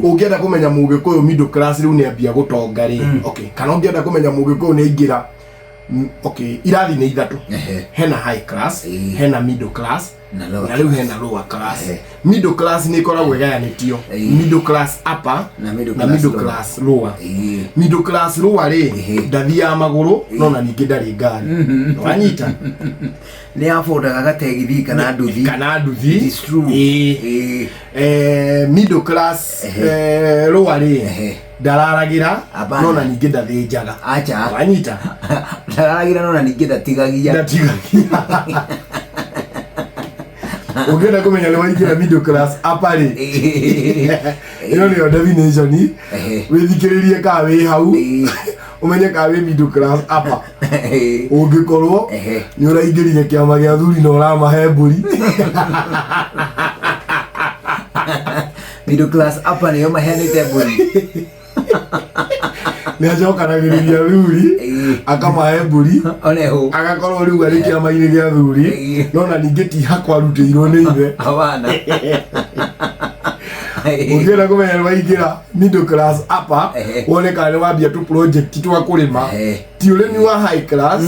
Ũngĩenda kũmenya Mũgĩkũyũ middle class rĩu nĩ ambia gũtonga rĩ, okay, kana ũngĩenda kũmenya Mũgĩkũyũ nĩ aingĩra, okay, irathi nĩ ithatũ. Hena high class, hena middle class, Na lower na rĩu hena lower class. Middle class nĩ ĩkoragwo ĩgayanĩtio middle class upper Na middle na class middle lower. class lower. Middle class lower rĩ, ndathiaga magũrũ, no na ningĩ ndarĩ ngari. Wanyita? Nĩ abondaga gategithi kana nduthi. Kana nduthi. It is true. Ĩĩ. Middle class lower rĩ, ndararagĩra, Hapana. no na ningĩ ndathĩnjaga. Acha. Wanyita? Ndararagĩra, no na ningĩ ndatigagia. Ndatigagia. Ũngĩenda kũmenya nĩ waingĩra middle class upper rĩ, ĩyo nĩyo definition. Wĩthikĩrĩrie kaa wĩ hau, ũmenye kaa wĩ middle class upper. Ũngĩkorwo nĩ ũraingĩrire kĩama gĩa thuri na ũramahe mbũri. Middle class upper nĩyo maheanĩte mbũri. Nĩ acokanagĩrĩria thuri, akamahe mbũri, oneho agakorwo rĩu arĩ kĩama-inĩ gĩa thuri, no na ningĩ ti hakwa arutĩirwo nĩ ithe. Hawana. Ũngĩenda kũmenya nĩ waingĩra middle class upper, wone kana nĩ wambia tũ project twa kũrĩma, ti ũrĩmi wa high class,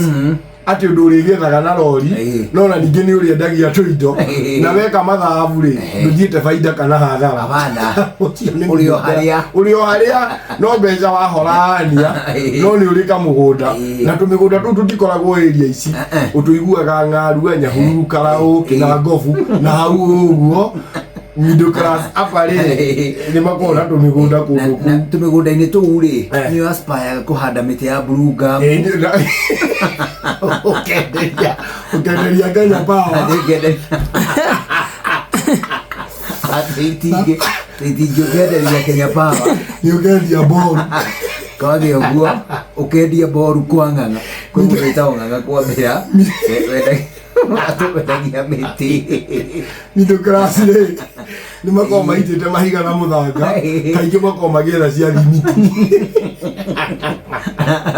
atĩ ũndũ ũrĩgethaga na rori, no na ningĩ nĩ ũrĩendagia tũindo, na weka mathabu rĩ, ndũthiĩte baida kana hathara. Hapana. Ũcio nĩ Ũrĩ o middle class. harĩa. Ũrĩ o harĩa, no mbeca wahorania, no nĩ ũrĩ kamũgũnda, na tũmĩgũnda tũu tũtikoragwo area ici. Ũtũiguaga Ng'arua, Nyahururu, Karaũ, Kĩnangobu na hau ũguo. Middle class upper rĩ, nĩ makoragwo na tũmĩgũnda kũndũ na kũu. Tũmĩgũnda-inĩ tũu rĩ, nĩ aspire kũhanda mĩtĩ ya burunga. Ũkenderia Kenya Power. Atĩ itingĩũkenderia Kenya Power. Nĩ ũkendia boru. Kwagĩa ũguo ũkendia boru kwa Ng'ang'a, kwĩ mũndũ wĩtagwo Ng'ang'a kwambĩra atũmendagia mĩtĩ. Middle class rĩ, nĩ makoragwo maitĩte mahiga na mũthanga, kaingĩ makoragwo magĩetha cia thimiti.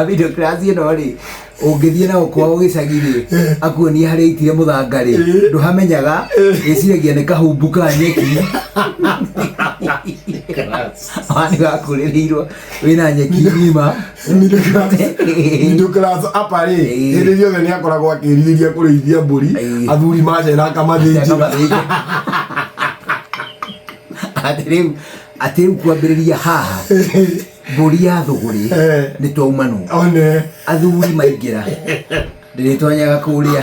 Middle class ĩno rĩ, ũngĩthiĩ nao kwao gĩcagi rĩ, akuonie harĩa aitire mũthanga rĩ, ndũhamenyaga, wĩciragia nĩ kahumbu ka nyeki nĩ gakũrĩrĩirwo wĩna nyeki ng'ima. Middle class upper rĩ, hĩndĩ ciothe nĩ akoragwo akĩrirĩria kũrĩithia mbũri, athuri macera akamathĩnjĩra. Atĩ rĩu kwambĩrĩria haha mbũri ya thũgũrĩ nĩ twaumanwo. One. Athuri maingĩra ndĩrĩtonyaga kũrĩa.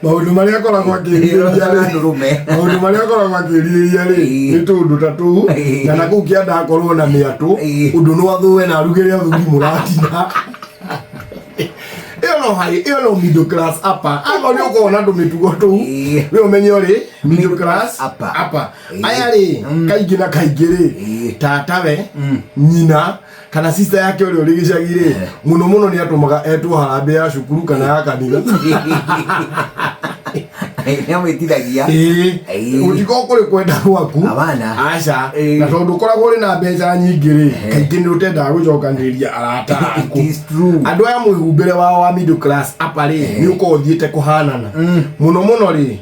Maũndũ marĩa akoragwo akĩrirĩria rĩ, Ndũrũme. maũndũ marĩa akoragwo akĩrirĩria rĩ, nĩ tũũndũ ta tũu, na nakũu kĩanda akorwo na mĩatũ, ũndũ no athũe na arugĩre athuri mũratina. Ĩyo no high, ĩyo no middle class upper. Akorwo nĩ ũkoragwo na tũmĩtugo tũu, we ũmenye ũrĩ middle class upper. Upper. Aya rĩ, kaingĩ na kaingĩ rĩ, tatawe, nyina kana sister yake ũrĩa ũrĩ gĩcagi rĩ, mũno mũno nĩ atũmaga etwo harambĩ ya cukuru kana ya kanitha. Nĩ amwĩtithagia. Gũtikorwo kũrĩ kwenda gwaku. Hapana. Aca. Na tondũ ũkoragwo ũrĩ na mbeca nyingĩ rĩ, kaingĩ nĩ ũtendaga gũcokanĩrĩria arata aku. It is true. Andũ aya mwĩhumbĩre wao wa middle class upper rĩ, nĩ ũkorwo ũthiĩte kũhanana mũno mũno rĩ,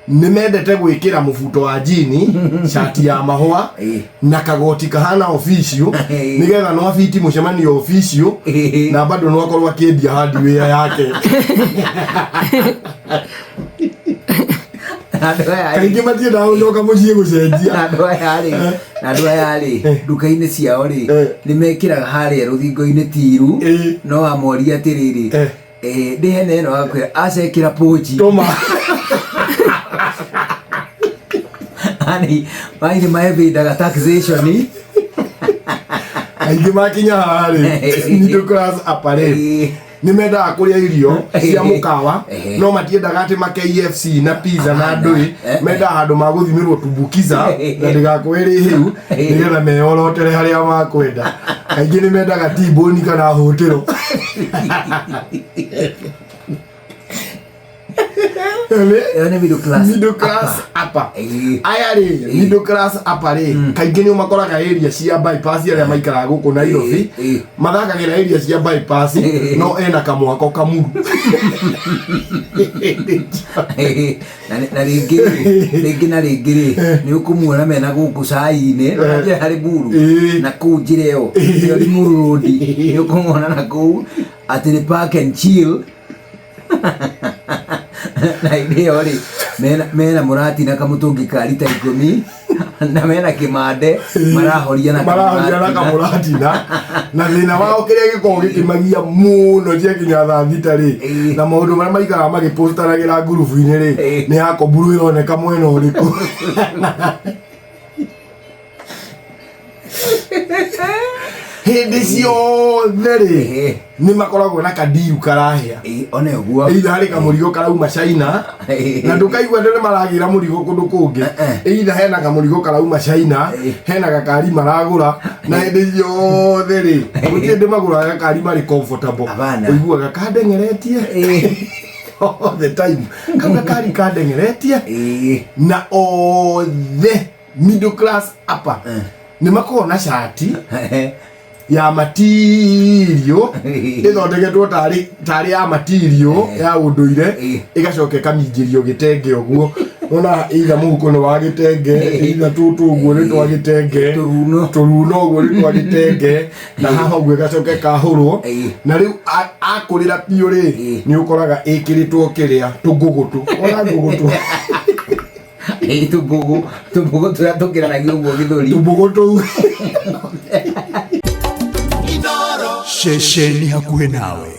nĩ mendete gwĩkĩra mũbuto wa jini, cati ya mahũa, na kagoti kahana official, nĩgetha no abiti mũcemanio official, na bado no akorwo akĩendia hardware yake. Andũ aya rĩ, Kaingĩ matiendaga gũcoka mũciĩ gũcenjia. Na andũ aya rĩ, nduka-inĩ ciao rĩ, nĩ mekĩraga harĩa rũthingo-inĩ tiru. No amoria atĩrĩrĩ, ndĩhene ĩno, agakwĩra acekĩra pochi. Tũma. Yani maini maevĩndaga taxation. Kaingĩ makinya haha rĩ, middle class upper rĩ, nĩ mendaga kũrĩa irio cia mũkawa, no matiendaga atĩ ma KFC na pizza na ndũĩ. Mendaga handũ ma gũthimĩrwo tumbukiza na ndĩgakorwo ĩrĩ hĩu, nĩgetha meyorotere harĩa makwenda. Kaingĩ nĩ mendaga T-bone kana hũtĩro. Ĩyo nĩ middle class. Middle class upper. Ĩĩ. Aya rĩ, middle class upper rĩ, kaingĩ nĩ ũmakoraga area cia bypass arĩa maikaraga gũkũ Nairobi. Ĩĩ. Mathakagĩra area cia bypass no ena kamwako kamuru. Na rĩngĩ rĩngĩ na rĩngĩ rĩ, nĩ ũkũmuona mena gũkũ cai-inĩ na njĩra harĩ buru na kũu njĩra ĩyo ĩyo Limuru Road, nĩ ũkũmuona na kũu atĩ nĩ park and chill. Na hĩndĩ ĩyo rĩ, mena mũratina kamũtũngi ka rita 10 na mena kĩmande marahoria na marahoria na kamũratina. Na thĩna wao kĩrĩa gĩkoragwo gĩkĩmagia mũno ciakinya thaa 6 rĩ, na maũndũ marĩa maikaraga magĩpostanagĩra ngurubu-inĩ rĩ, nĩ yakoburu ĩroneka mwena ũrĩkũ. Hĩndĩ ciothe rĩ, nĩ makoragwo na kadiru karahĩa. Ĩĩ, one ũguo. Either harĩ kamũrigo karauma China na ndũkaigua andũ nĩ maragĩra mũrigo kũndũ kũngĩ. Either hena kamũrigo karauma China, hena gakari maragũra, na hĩndĩ ciothe rĩ, gũtirĩ hĩndĩ magũraga gakari marĩ comfortable. Hapana. Ũiguaga kandengeretie all the time, kau gakari kandengeretie. Na othe middle class upper nĩ makoragwo na cati ya matirio ĩthondeketwo tarĩ ya matirio ya ũndũire, ĩgacoka ĩkaminjĩrio gĩtenge ũguo. Nona either mũhuko nĩ wa gĩtenge, either tũtũ ũguo nĩ twa gĩtenge. Tũruno. Tũruno ũguo nĩ twa gĩtenge, na haha ũguo ĩgacoka ĩkahũrwo. Na rĩu akũrĩra biũ rĩ, nĩ ũkoraga ĩkĩrĩtwo kĩrĩa tũngũgũtũ, ona ngũgũtũ. Ĩĩ, tũmbũgũ tũrĩa tũkĩranagia ũguo gĩthũri. Tũmbũgũ tũu. Ceceni hakuhĩ nawe.